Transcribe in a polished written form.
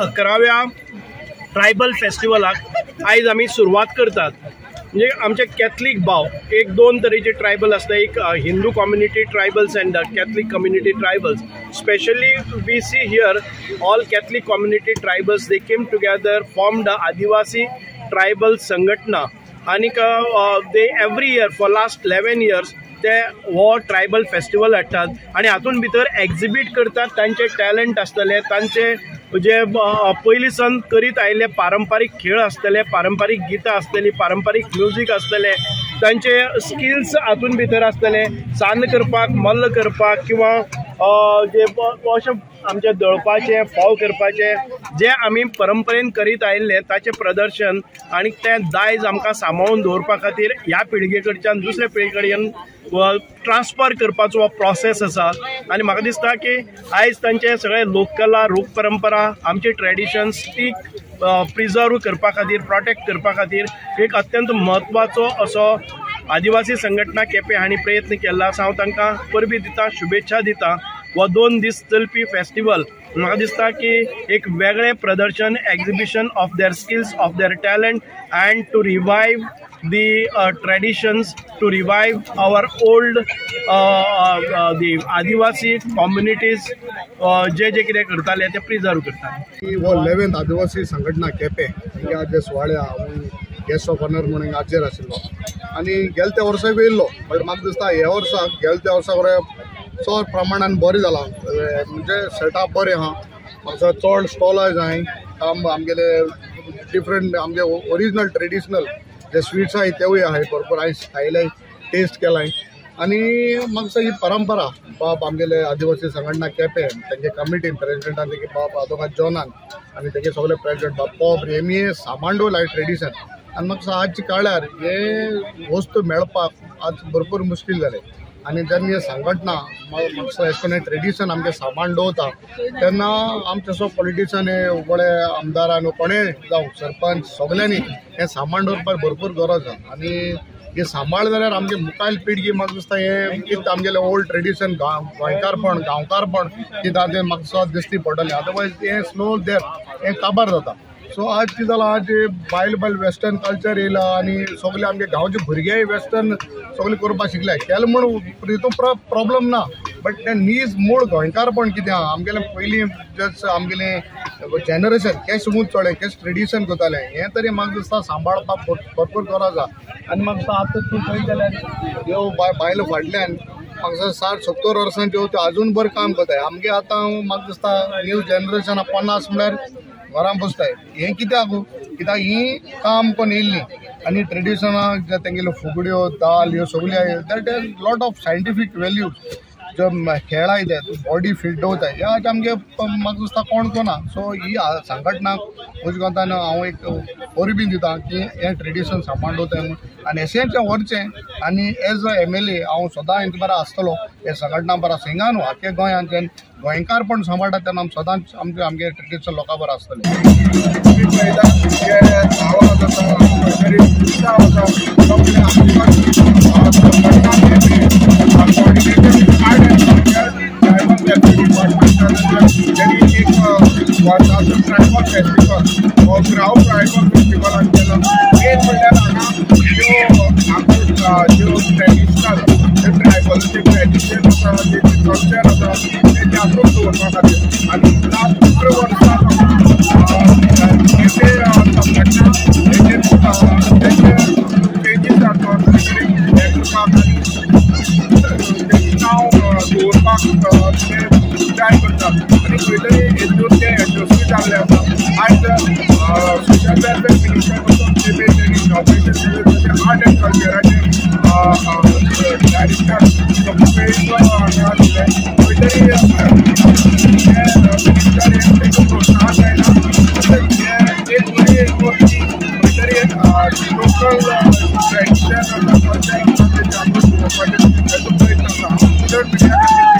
11व्या tribal फेस्टिवलाक आयज आमी सुरवात करतात. म्हणजे आमचे कॅथलीक भाव एक दोन तरेचे ट्रायबल आसता, एक Hindu community tribals and Catholic community tribals. Specially we see here all Catholic community tribals they came together formed Adivasi tribal Sanghatana आनीक they every year for last 11 years ते हो ट्रायबल फेस्टिवल हाडटात आनी हातून भितर exhibit करतात तांचे talent आसतले, तांचे जे पयलीं सावन करीत आयिल्ले पारंपारीक खेळ आसतले, पारंपारीक गितां आसतली, पारंपारीक म्युजीक आसतले, तांचे स्किल्स हातून भितर आसतले, सान्न करपाक, मल्ल करपाक किंवा जे अशें आमचे दळपाचे, फोव करपाचे जे आमी परंपरेन करीत आयिल्ले ताचें प्रदर्शन आनी तें दायज आमकां सांबाळून दवरपा खातीर ह्या पिळगे कडच्यान दुसऱ्या पिळगे कडेन ट्रान्सफर करपाचो हो प्रोसेस आसा. आनी म्हाका दिसता की आयज तांचे सगळे लोककला, लोक परंपरा, आमची ट्रेडिशन्स ती प्रिजर्व करपा खातीर, प्रोटेक्ट करपा खातीर एक अत्यंत म्हत्वाचो असो आदिवासी संघटना केपें हांणी प्रयत्न केल्लो आसा. हांव तांकां परबी दिता, शुभेच्छा दिता. हो 2 दीस चलपी फेस्टिवल म्हाका दिसता की एक वेगळें प्रदर्शन, exhibition of their skills, of their talent and to revive the traditions, to revive our old the Adivasi communities जे जे कितें करताले ते प्रिजर्व करता. हो 11th आदिवासी संघटना केपें हांगा आज सुवाळे हांव गेस्ट ऑफ ऑनर म्हणून हाजेर आशिल्लो आनी गेले त्या वर्साक येयल्लो, बट म्हाका दिसता ह्या वर्साक गेले त्या वर्साक चड प्रमाणान बरें जालां, म्हणजे सेटअप बरें आहा, म्हाका चड स्टॉलां जाय, आमगेले डिफरंट आमगे ओरिजिनल ट्रेडिशनल जे स्वीट्स आहाय तेवूय आहाय भरपूर, हांवें खायले, टेस्ट केलाय. आनी म्हाका ही परंपरा बाब आमगेले आदिवासी संघटना केपें तेंगे कमिटीन प्रेजिडेंटान तेगे बाब आदोगाद जॉनान आनी तेगे सगळे प्रेजिडेंट बाब पॉप हेमी सामान दवरलां ट्रेडिशन. आनी म्हाका आजच्या काळार हे वस्तू मेळपाक आज भरपूर मुश्कील जालें आनी जेन्ना हे संघटना म्हाका अशें करून ट्रेडिशन आमचें सामान दवरता तेन्ना आमचे असो पॉलिटिशन बरे आमदारान कोणें जावं सरपंच सगल्यांनी हें सामान दवरपाक भरपूर गरज आसा. आनी हे सांबाळ जाल्यार आमचे मुखायल पिळगी म्हाका दिसता हें कितें आमगेलें ओल्ड ट्रेडिशन गोंयकारपण, गांवकारपण कितें आहा तें म्हाका दिसता दिश्टी पडटलें, अदरवायज हें स्लो डेथ हें काबार जाता. सो आज कितें जालां, आज बायल बायल वेस्टर्न कल्चर येयला आनी सगळे आमगे गांवचे भुरगेय वेस्टर्न सगळें करपाक शिकले, केलें म्हूण हितून प्रोब्लम ना, बट तें नीज मूळ गोंयकारपण कितें आहा आमगेलें पयलीं जस्ट आमगेलें जनरेशन केश उंच चोडलें, केश ट्रेडिशन करतालें, हें तरी म्हाका दिसता सांबाळपाक भरपूर गरज आहा. आनी म्हाका दिसता आतां तूं पळयत जाल्यार ह्यो बायलो फाटल्यान म्हाका 60-70 वर्सांच्यो त्यो आजून बरें काम करताय. आमगे आतां म्हाका दिसता न्यू जनरेशन 50 म्हळ्यार घरां बसताय. हें कित्याक कित्याक ही काम करून येयल्ली आनी ट्रेडिशनाक जे तेंगेल्यो फुगड्यो, दाल ह्यो सगल्यो that has lot of scientific values, जो खेळाय ते बॉडी फिट दवरताय, ह्या आज आमगे म्हाका दिसता कोण कोना. सो ही संघटना म्हज्या कोंतान हांव एक परबी दिता की हें ट्रेडिशन सांबाळ दवरताय म्हूण आनी अशेंच व्हरचें. आनी एज अ MLA हांव सदां हेंचे बरा आसतलो, हे संघटना बरा आसा, हिंगा न्हू आख्खे गोंयांत गोंयकारपण सांबाळटा तेन्ना आमी सदांच आमचे आमगे ट्रेडिशन लोकां बरो आसतले. ट्रायबल फेस्टिवल हो ग्राव ट्रायबल फेस्टिवल आमी केलो. मेन म्हणल्यार हांगा ज्यो आमच्यो ज्यो ट्रेडिशनल ट्रायबलाचें ट्रेडिशन आसा, तेजें कल्चर आसा तें जागृत दवरपा खातीर आनी लास्ट 11 वर्सां केपें संघटना तेजेर तेजे चेंजीस जाता हें करपाक आनी तेजें नांव दवरपाक ते ट्राय करतात आनी खंय तरी हेतून ते यशस्वी जाल्ले आसा. आयज सोशल वेलफेअर मिनिस्टर वचून केपें तेणी इनॉग्रेशन केलें, तशें आर्ट एंड कल्चराचें डायरेक्टर हांगा आशिल्ले, खंय तरी हे मिनिस्टर हें तांकां प्रोत्साहन मेळटा. तशें हें एक बरी गोश्ट की खंय तरी लोकल ट्रेडिशन आसा, कल्चर आसा तें जागृत दवरपाचें ताचो प्रयत्न आसा. चड मिडिया खातीर